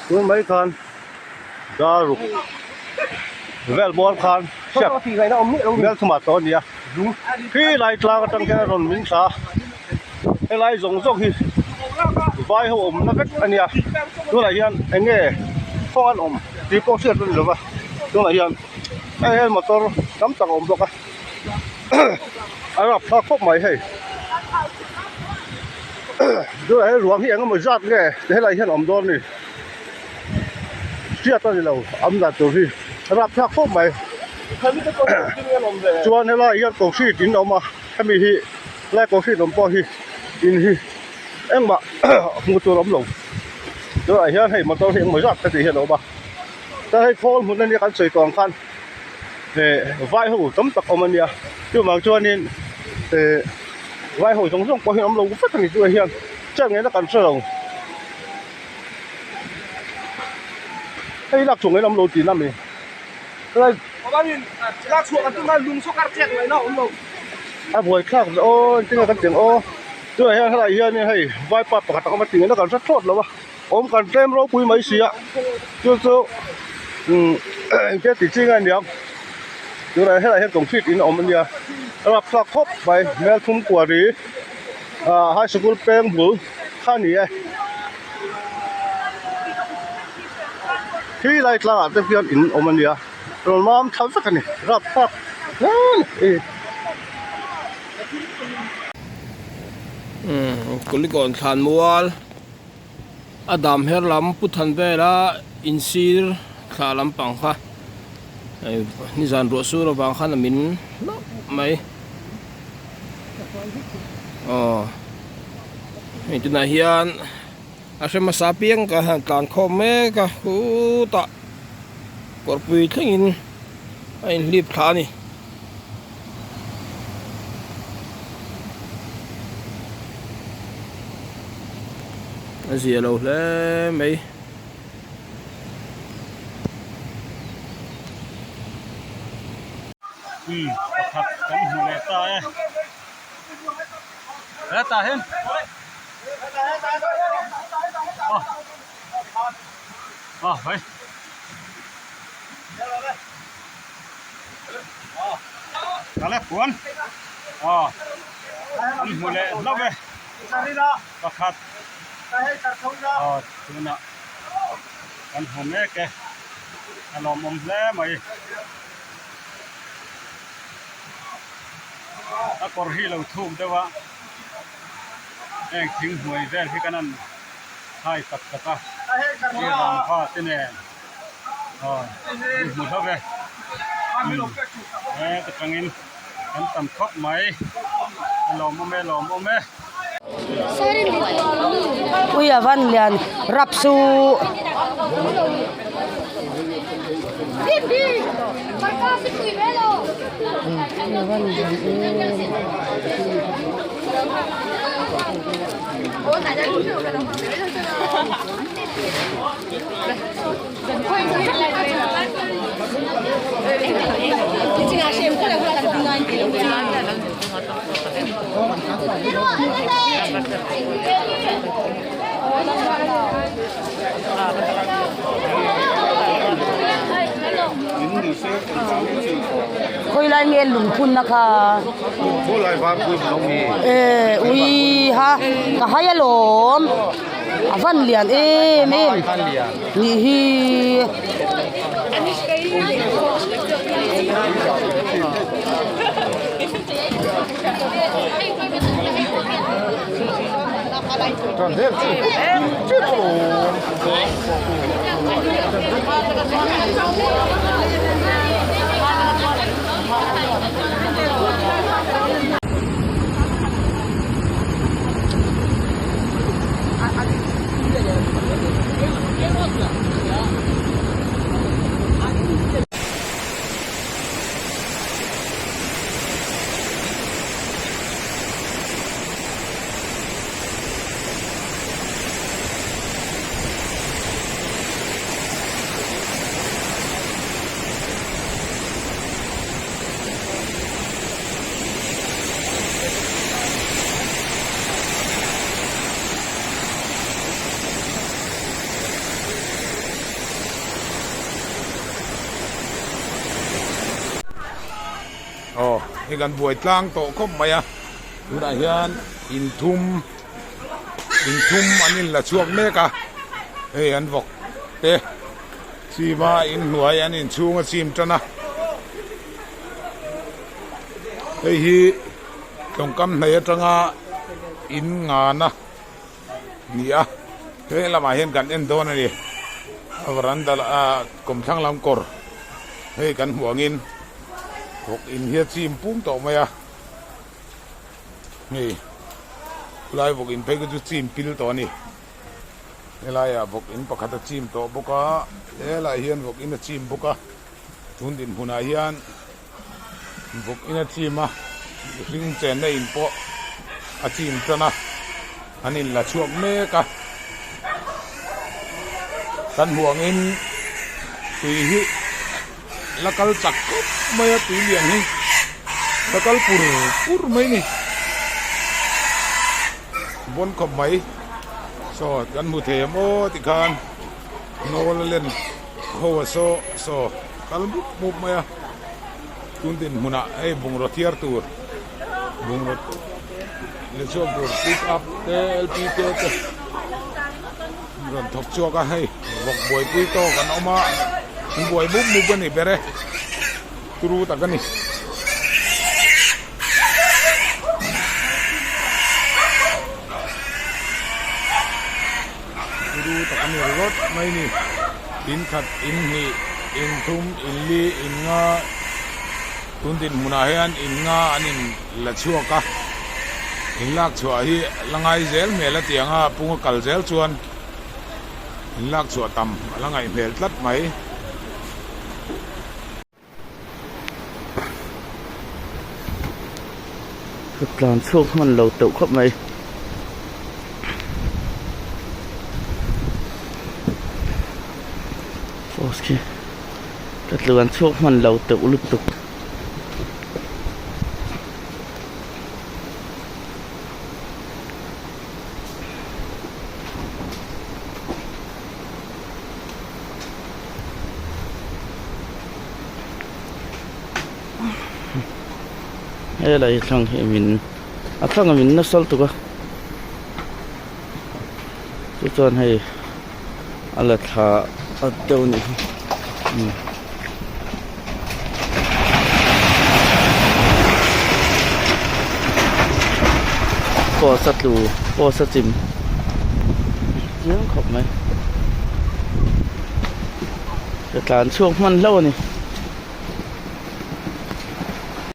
Tun mai khan dar ruk vel bawr khan hriat melthum ah tawh a ni a khi lai tlang atang hian a rawn min thla a helai zawng zawng hi vai ho awmna vek a nia tunah hian eng nge kawng an awm tih pawh hriat a ni lova tunah hian hei hian motor tam tak a awm bawk a a rapthlak khawp mai hei. Tunah hian ruang hi eng emaw zat nge helai hian a awm dawn a ni hriat a ni lo am dan tur hi a rapthlak khawp mai chuan helai hian concrete in a awm a hemi hi helai concrete awm pawh hi in hi engmah hmuh tur a awm lo tunah hian hei motor hi engemaw zat heti hian a awm a chuan hei khawl hmun ania kan sawi tawh ang khan eh vai ho tam tak awm ania chuvang chuanin eh vai ho zawng zawng pawh hi an awm lo vek a ni chu hian chet ngaihna kan hre lo hei lak chhuah ngaihna awm lo tihna a mi helai a buai thlak ve aw engtin nge kan tih ang aw tunah hian helai hianin hei vaipa pakhat a awm a tih ngaihna kan hre thlawt lo a. Awm kan tlem ropui mai si a, chu chu umm engtia tih chi nge aniang tunah helaiah hian concrete in a awm ania a rapthlak khawp mai hmel thum kuari ah high sikul peng bul kha a ni e khi lai tlangah te hian in awm ania rawn mam thla vek a ni rapthlak hle a ni. Umm Kulikawn thlan mual. A dam her lam pu than vela insir thla lampang kha nizan ruah sur avang khan a min hlauh mai aw hei tunah hian a hre hmasa apiang ka han tlan khawm mek a khutah kawrpui thlengin a inhlip thla a ni. A zia lo hle mai. Umm pakhat kan hmu leh ta e hetah hian aw aw hei. Kale puan aw an hmu leh hlauh e pakhat aw tunah kan hmu mek e a lawmawm hle mai a kawr hi lo thuk deuh a heng thing hnuai vel hi kan han hai tak tak a rangva te nen. Aw i hmu hlauh e heta tangin kan tam khawp mai a lawmawm e lawmawm e. Ui a van lian rap su. Khawi lai nge lungphun na kha ui ha ka hai alawm. A van lian em em nih hi. Hei kan buai tlang tawh khawp mai a, tunah hian in thum in thum an in la chhuak mek a, hei an vawk te chim a inhnuai an inchhung a chim tan a, hei hi tawngkam hnei atanga in ngana ni a, he lamah hian kan en dawn a ni, a varanda ah kawmthlang lam kawr hei kan hmuh angin vawk in hi a chim pum tawh mai a, hei khulai vawk in phei kha chu chim pil tawh a ni, helaiah vawk in pakhat a chim tawh bawk a, helaiah hian vawk in a chim bawk a, tun dinhmunah hian. Vawk in a chim a, mihring chenna in pawh a chim tan a, an in la chhuak mek a, kan hmuh angin tui hi la kal chak khawp mai a tui lian hi la kal pur pur mai a ni bawn khawp mai saw kan hmu thei em aw tikhan nawl a len. Ho a saw saw kal mup mup mai a, tun dinhmunah hei bungraw thiar tur bungraw leh chhuak tur pick up te lpk te rawn thawk chhuak a hei vawk buaipui tawk an awm a an buai mup mup a ni ber e turu tak a ni. Turu tak a ni ringawt mai ni. In khat, in hnih, in thum, in li, in nga tun dinhmunah hian in nga an in la chhuak a. In lak chhuah hi la ngai zel hmel a tiang a, pung a kal zel chuan in lak chhuah tam a la ngaih hmel tlat mai. Ka tlan chhuak hman lo teuh khawp mai. Post khi ka tlan chhuak hman lo teuh lutuk. Helai thlang hi min a thlang a min nasal tuk a chu chuan hei a la thla a deuh a nih hi umm. Post a tlu post a chim chiang khawp mai ka tlan chhuak hman hlauh a ni.